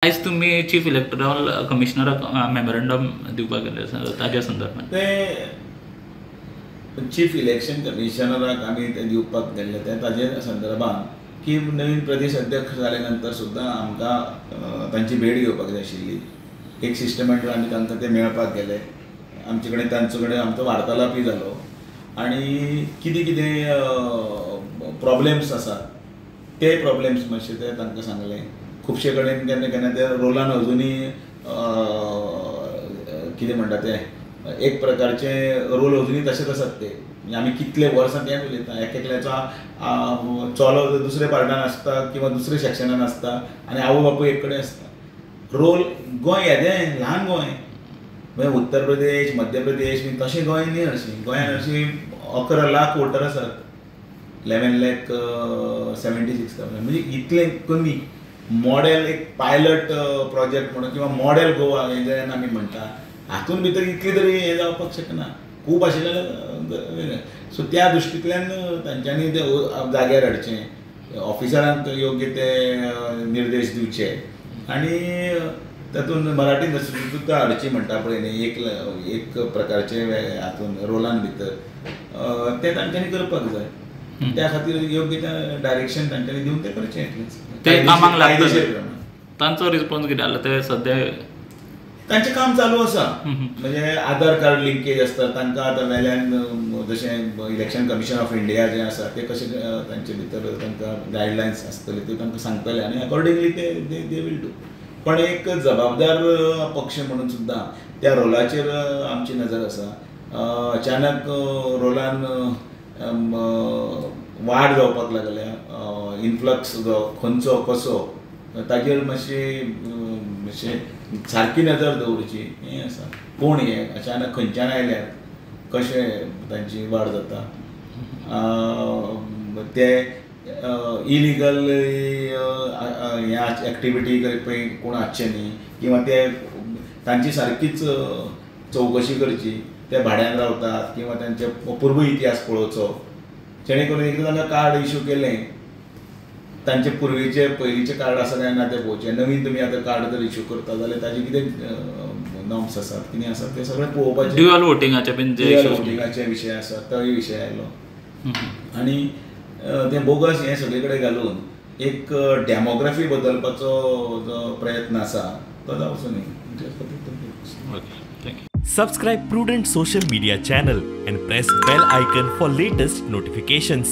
आयज तुमी chief electoral कमिशनराक memorandum दिवपाक गेले ताज्या संदर्भात? ते चीफ इलेक्शन कमिशनराक आमी ते दिवपाक गेल्ले ते ताजे संदर्भात की नवीन प्रदेश अध्यक्ष जाले नंतर सुद्दां आमकां तांची भेट घेवपाक जाय आशिल्ली. एक सिस्टमॅटीक आमी तांकां ते मेळपाक गेले, आमचे कडेन तांचे कडेन आमचो वार्तालापूय जालो आनी कितें कितें प्रॉब्लेम्स आसात ते प्रॉब्लेम्स मातशे ते तांकां सांगले. खुबशे कडेन केन्ना केन्ना ते रोलान अजुनूय कितें म्हणटा ते एक प्रकारचे रोल अजुनूय तशेंच आसात ते. म्हणजे आमी कितले वर्सां तेंच उलयता, एक एकल्याचो चलो दुसरे पार्टान आसता किंवा दुसरे सेक्शनान आसता आनी आवय बापूय एक कडेन आसता. रोल गोंय येदें ल्हान गोंय, म्हणजे उत्तर प्रदेश मध्य प्रदेश बीन तशें गोंय न्ही हरशीं. गोंयान हरशीं 11 लाख वोटर आसात, 11,76,000, म्हणजे इतलें कमी. मॉडेल एक पायलट प्रोजेक्ट म्हणून किंवा मॉडेल गोवा हें जेन्ना आमी म्हणटा हातून भितर इतली तरी हें जावपाक शकना, खूब आशिल्लें वेगळें. सो त्या दृश्टींतल्यान तांच्यांनी ते जाग्यार हाडचें, ऑफिसरांक योग्य ते निर्देश दिवचे आनी तातूंत मराठी सुद्दां हाडची म्हणटा पळय न्ही, एक प्रकारचे हातून रोलान भितर तें तांच्यांनी करपाक जाय. त्या खातीर योग्य ते डायरेक्शन तांच्यांनी दिवन तें करचें. ते कामाक लागतले. तांचो रिस्पॉन्स कितें आसलो ते सद्या? तांचें काम चालू आसा. म्हणजे आधार कार्ड लिंकेज आसता तांकां आतां वेल्यान जशें इलेक्शन कमिशन ऑफ इंडिया जें आसा तें कशें तांचे भितर तांकां गायडलायन्स आसतले त्यो तांकां सांगतले आनी अकॉर्डिंगली ते they will do. पण एक जबाबदार पक्ष म्हणून सुद्दां त्या रोलाचेर आमची नजर आसा. अचानक रोलान वाड जावपाक लागल्या, इन्फ्लक्स खंयचो कसो ताजेर मातशी मातशें सारकी नजर दवरची हें आसा. कोण हे अचानक खंयच्यान आयल्यात, कशें तांची वाड जाता, ते इलिगल हे एक्टिविटी करपी कोण आसचे न्ही किंवा ते तांची सारकीच चवकशी करची, ते भाड्यान रावतात किंवा तांचे पूर्व इतिहास पळोवचो, जेणे करून एकदां तांकां कार्ड इशू केलें तांचे पुर्वीचे पयलींचे कार्ड आसा काय ना तें पळोवचें. नवीन तुमी आतां कार्ड जर इशू करता जाल्यार ताजे कितें नॉर्म्स आसात कितें आसात तें सगळें पळोवपाचें. ड्युअल वोटिंगाचे बीन ड्युअल वोटिंगाचे विशय आसा तोय विशय आयलो आनी तें बोगस हें सगळे कडेन घालून एक डेमोग्राफी बदलपाचो जो प्रयत्न आसा तो जावचो न्ही. Subscribe Prudent Social Media channel and press bell icon for latest notifications.